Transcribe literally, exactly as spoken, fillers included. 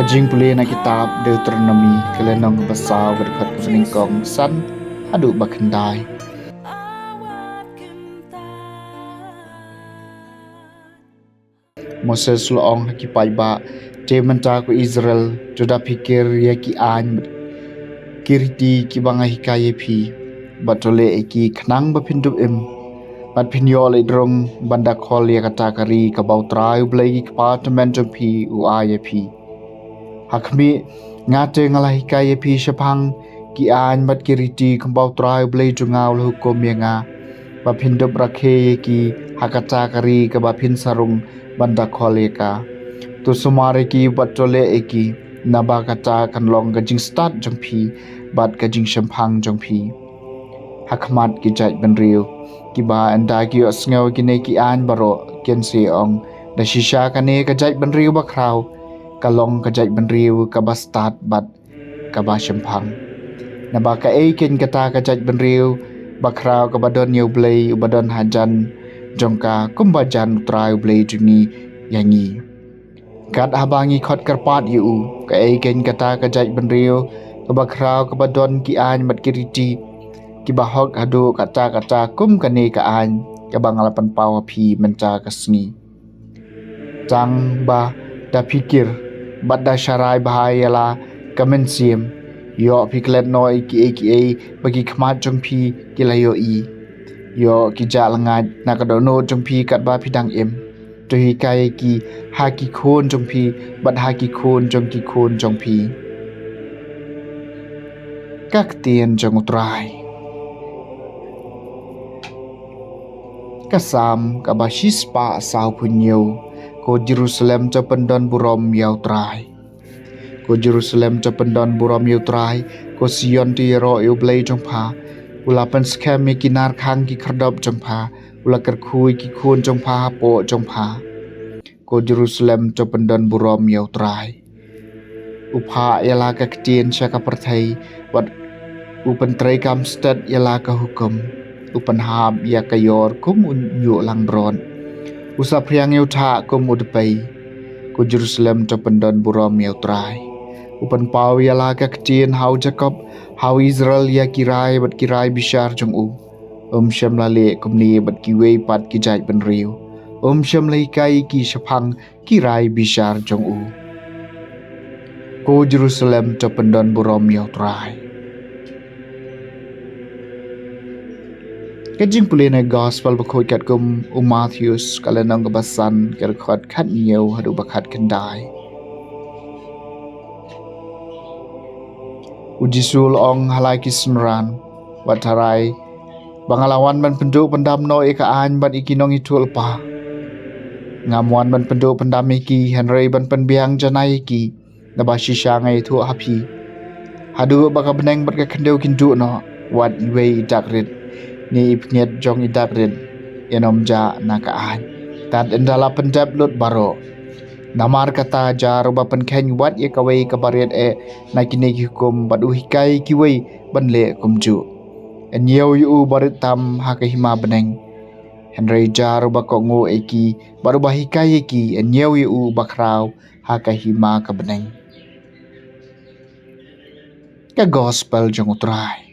Jingpule na kitab Deuteronomi, ka lynnong kaba saw, ka dkhot kaba nyngkong, san haduh ba khyndai. Moses u la ong ha ki paidbah: Te mynta, ko Israel, to da pyrkhat ïa ki aiñ bad ki riti kiba nga hikai ïa phi, bad to leh ïa ki khnang ba phin dup im, bad phin ïoh leit rung ban da khol ïa kata ka ri kaba U Trai U Blei ki kpa tymmen jong phi u ai ïa phi. Ha khmih, nga te nga la hikai ïa phi shaphang ki aiñ bad ki riti kumba U Trai U Blei jong nga u la hukum ïa nga, ba phin dup rakhe ïa ki ha kata ka ri kaba phin sa rung ban da khol ïa ka. To sumar ïa ki bad to leh ïa ki, naba kata kan long ka jingstad jong phi bad ka jingshemphang jong phi ha khmat ki jaitbynriew, kiba ynda ki ïohsngew ïa kine ki aiñ baroh, kin sa ong: Da shisha kane ka jaitbynriew bakhraw ka long ka jaitbynriew kaba stad bad kaba shemphang. Naba kaei keiñ kata ka jaitbynriew bakhraw kaba don ïa U Blei uba don hajan jong ka, kumba jan U Trai U Blei jong ngi ïa ngi, kat haba ngi khot kyrpad ïa u? Kaei keiñ kata ka jaitbynriew kaba khraw kaba don ki aiñ bad ki riti kiba hok haduh katta katta kum kane ka aiñ kaba nga la pynpaw ha phi mynta ka sngi? Tang ba da pyrkhat bad da sharai bha ïa la ka mynsiem, ïoh phi klet noh ïa kiei kiei ba ki khmat jong phi ki la ïohi. Ïoh ki jah lyngngait na ka dohnud jong phi katba phi dang im. To hikai ïa ki ha ki khun jong phi bad ha ki khun jong ki khun jong phi. Ka ktien jong U Trai. Ka Salm kaba shispah sawphew hynñiew. Ko Jerusalem, to pyndon burom ïa U Trai. Ko Jerusalem, to pyndon burom ïa U Trai. Ko Sion, to ïaroh ïa U Blei jong pha. U la pynskhem ïa ki nar khang ki khyrdop jong pha. U la kyrkhu ïa ki khun jong pha hapoh jong pha. Ko Jerusalem, to pyndon burom ïa U Trai. U phah ïa la ka ktien sha ka pyrthei, bad u pyntreikam stet ïa la ka hukum. U pynhap ïa ka ïor kum u ñiuh langbrot. U saphriang ïa u thah kum u dpei. Ko Jerusalem, to pyndon burom ïa U Trai. U pynpaw ïa la ka ktien ha u Jakob, ha u Israel, ïa ki rai bad ki rai bishar jong u. Um shym la leh kumne bad kiwei pat ki jaitbynriew. Um shym la hikai ïa ki shaphang ki rai bishar jong u. Ko Jerusalem, to pyndon burom ïa U Trai. Ka jingpule na Gospel bakhuid katkum u Mathaios, ka lynnong kaba san, ka dkhot khathynñiew haduh ba khatkhyndai. U Jisu u la ong ha la ki synran: Wat tharai ba nga la wan ban pynduh pyndam noh ïa ka aiñ bad ïa ki nongïathuhlypa. Ngam wan ban pynduh pyndam ïa ki, hynrei ban pynbiang janai ïa ki. Naba shisha nga ïathuh ha phi, haduh ba ka bneng bad ka khyndew kin duh noh, wat iwei i dak rit ne i pynïaid jong i dak rit in ym jah na ka aiñ, tad ynda la pyndep lut baroh. Namar kata, jar uba pynkheiñ wat ïa kawei kaba rit eh na kine ki hukum bad u hikai ïa kiwei ban leh kumjuh, yn ïew ïa u ba rit tam ha ka hima bneng. Hynrei jar uba kohnguh ïa ki bad uba hikai ïa ki, yn ïew ïa u ba khraw ha ka hima ka bneng. Ka Gospel jong U Trai.